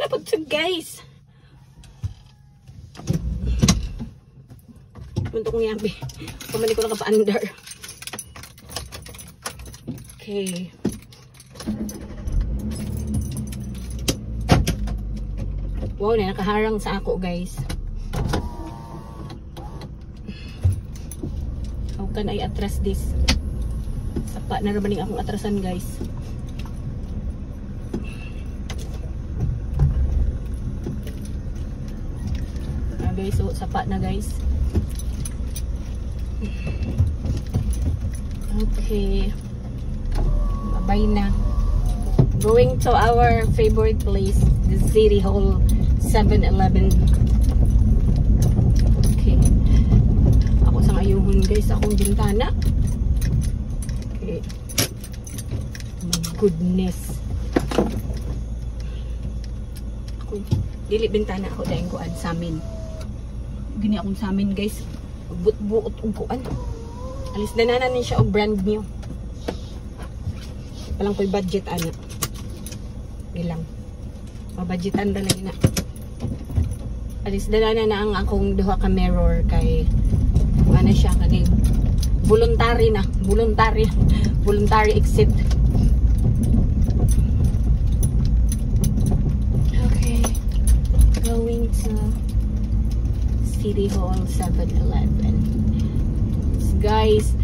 Na po to, guys. Punto kong yabi. Pamali ko nakapaandar. Okay. Wow, na nakaharang sa ako, guys. How can I atras this? Sapa na rabaning akong atrasan, guys. Ah, guys, so sapa na, guys. Okay. Bye na. Going to our favorite place, the City Hall 7-Eleven. Okay. Ako sa ayuhon, guys, akong bintana. Okay. My goodness. Ako dili bintana ako dahil kuan samin. Gini akong samin, guys. Buot-buot og kuan. Alis na na siya og brand new. Walang ko'y budget, ana. Ilang. Mabudgetan ra lang na. Alis dala na ang akong duha ka mirror kay ano siya kani voluntary na, voluntary, voluntary exit. Okay. Going to City Hall 7-Eleven. Guys,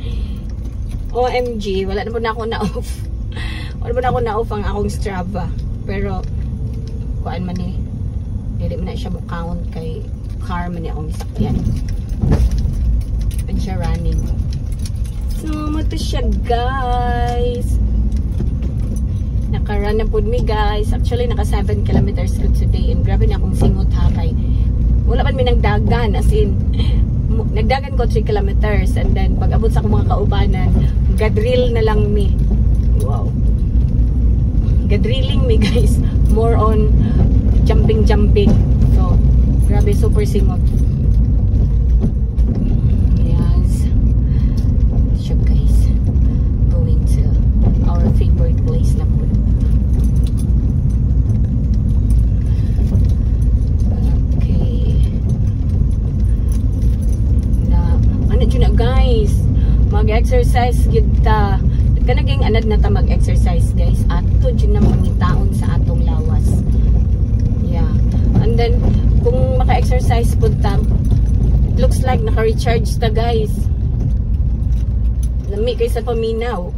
OMG, wala na po na ako na-off. Wala po na ako na-off ang akong Strava. Pero, kuan man eh. Dili man na siya mo count kay car man eh akong isakyan. And siya running. So, mato siya, guys. Naka-run na po mi, guys. Actually, naka 7 kilometers ko today. And grabe na akong singot ha kay wala man mi nagdagan. As in, nagdagan ko 3 kilometers. And then, pag abot sa akong mga kaubanan, gadrill na lang mi. Wow. Gadrilling mi, guys. More on jumping. So, grabe, super singot. Yes. So, guys, going to our favorite place na po. Okay. Na, ano dyan na, guys? Mag-exercise kita. Kanaging anad na ta mag-exercise, guys. Ato dyan na mangitaon sa atong lawas. Yeah. And then, kung maka-exercise po ta, it looks like naka-recharge ta, guys. Lami kay sa paminaw.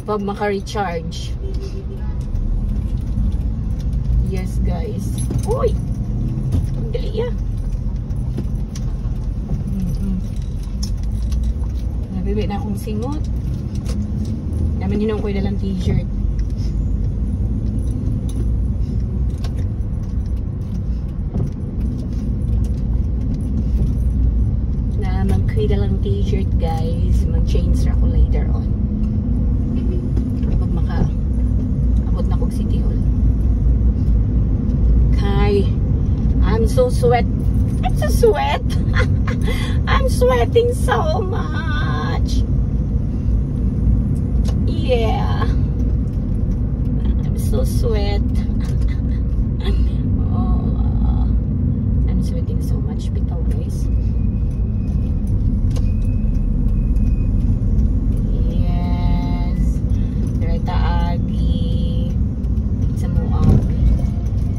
Pag maka-recharge. Yes, guys. Uy! Ang dali ya. Nabibi na akong singot. Naman yun ang ko dalang t-shirt. Na magkuy dalang t-shirt, guys. Mag-change ra ko later on. Pag maka abot na kog City Hall. Kay I'm so sweat. I'm so sweat. I'm sweating so much. Yeah. I'm so sweat. Oh, I'm sweating so much bitaw, guys. Yes. Direta agi sa Muag.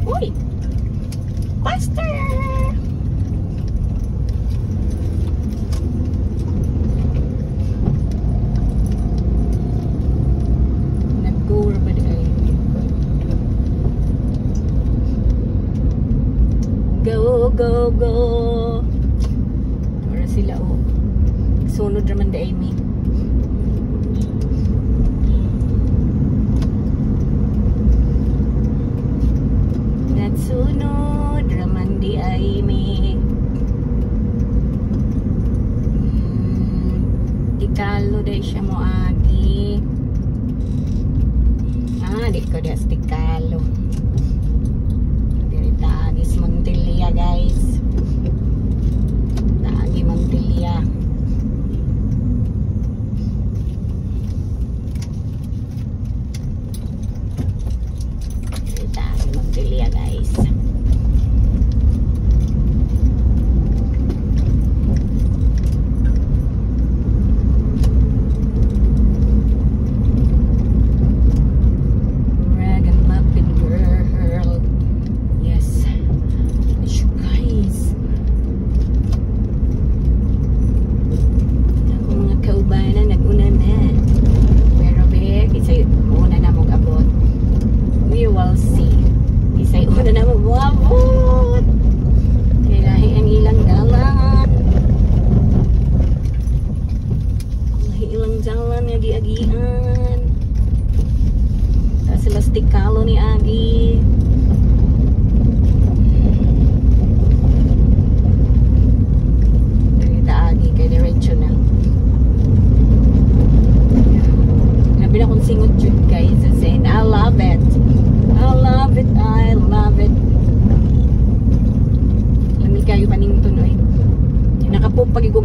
Uy! Faster! Nag-go ba di ay? Go, go, go! Wala sila, oh. Sunod naman di ay mi. Natsunod raman di ay mi. Tikalo di siya mo agi. Ah, di ko di tikalo. Diri tagis Montilla, guys. Tagi Montilla. Diri tagi Montilla,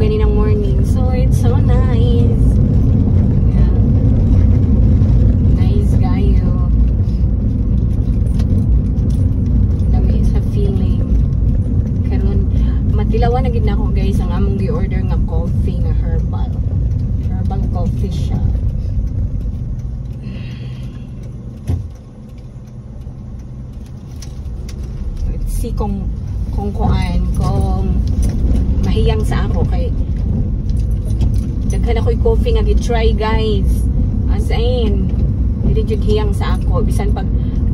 ganinang morning. So it's so nice. Yeah. Nice kayo. Lami sa feeling. Karon matilawan na gid nako, guys, ang among gi-order nga coffee nga herbal. Herbal coffee siya. Let's see kung kuan, kung mahiyang sa ako kay daghan ako'y coffee nga gi-try, guys. As in, dili jud hiyang sa ako bisan pag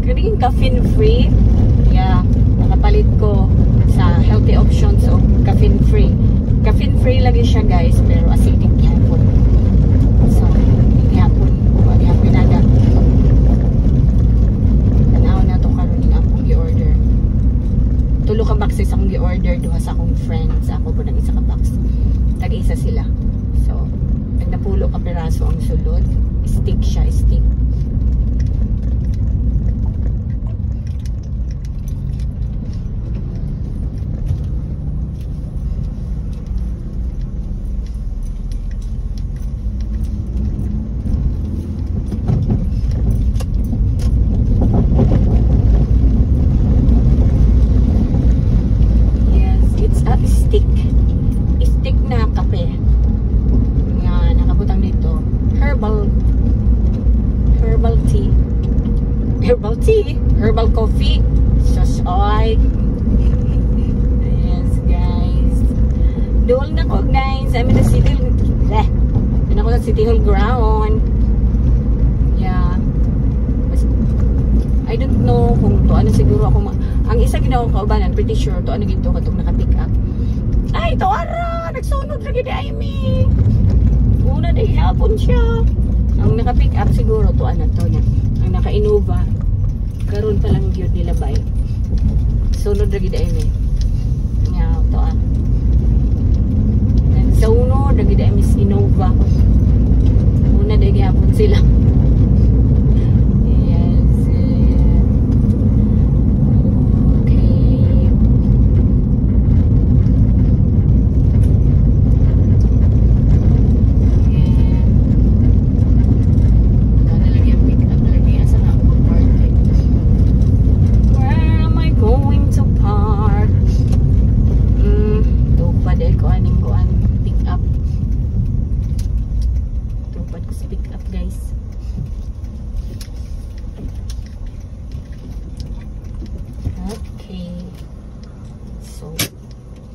kaning caffeine free. Yeah, nakapalit ko sa healthy options o caffeine free. Caffeine free lagi siya, guys, pero acidic gihapon. So gihapon wa gihapon nada. Tanaw na to karon ning akong gi-order. Tulo ka boxes akong gi-order, duha sa akong friends, ako po ng isa ka box. Tag-isa sila. So, tag napulo ka piraso ang sulod. Stick siya, stick. Yes, it's a stick. Stick na kape. Nga nakabutang dito. Herbal tea. Herbal tea, herbal coffee. Sus ay. Yes, guys. Duol na ko, guys. I'm in the city. Leh. Doon ako sa City Hall ground. Yeah. I don't know kung to ano siguro ako ang isa ginawa ko kaubanan, pretty sure to ano ginto katong naka-pick up. Ay, to ara! Nagsunod lagi di ay mi. Una di hapon siya. Ang naka-pick up siguro to ano to niya. Ang naka-Innova. Karon pa lang gyud nila bay. Sunod lagi di ay mi. Nga to ah. Nagsunod lagi di ay mi Innova. Una di gihapon sila. Yes. Okay. And nalagyan pick up, nalagyan sa ako park. Where am I going to park? Tupad eh ko aning kuan pick up. Tupad ko sa pick up, guys. Okay. So,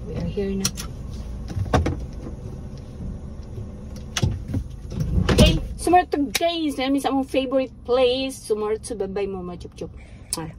we are here na. Okay, summer to, guys. Namin sa among favorite place. Summer to, bye-bye mo, chup chup. Ah.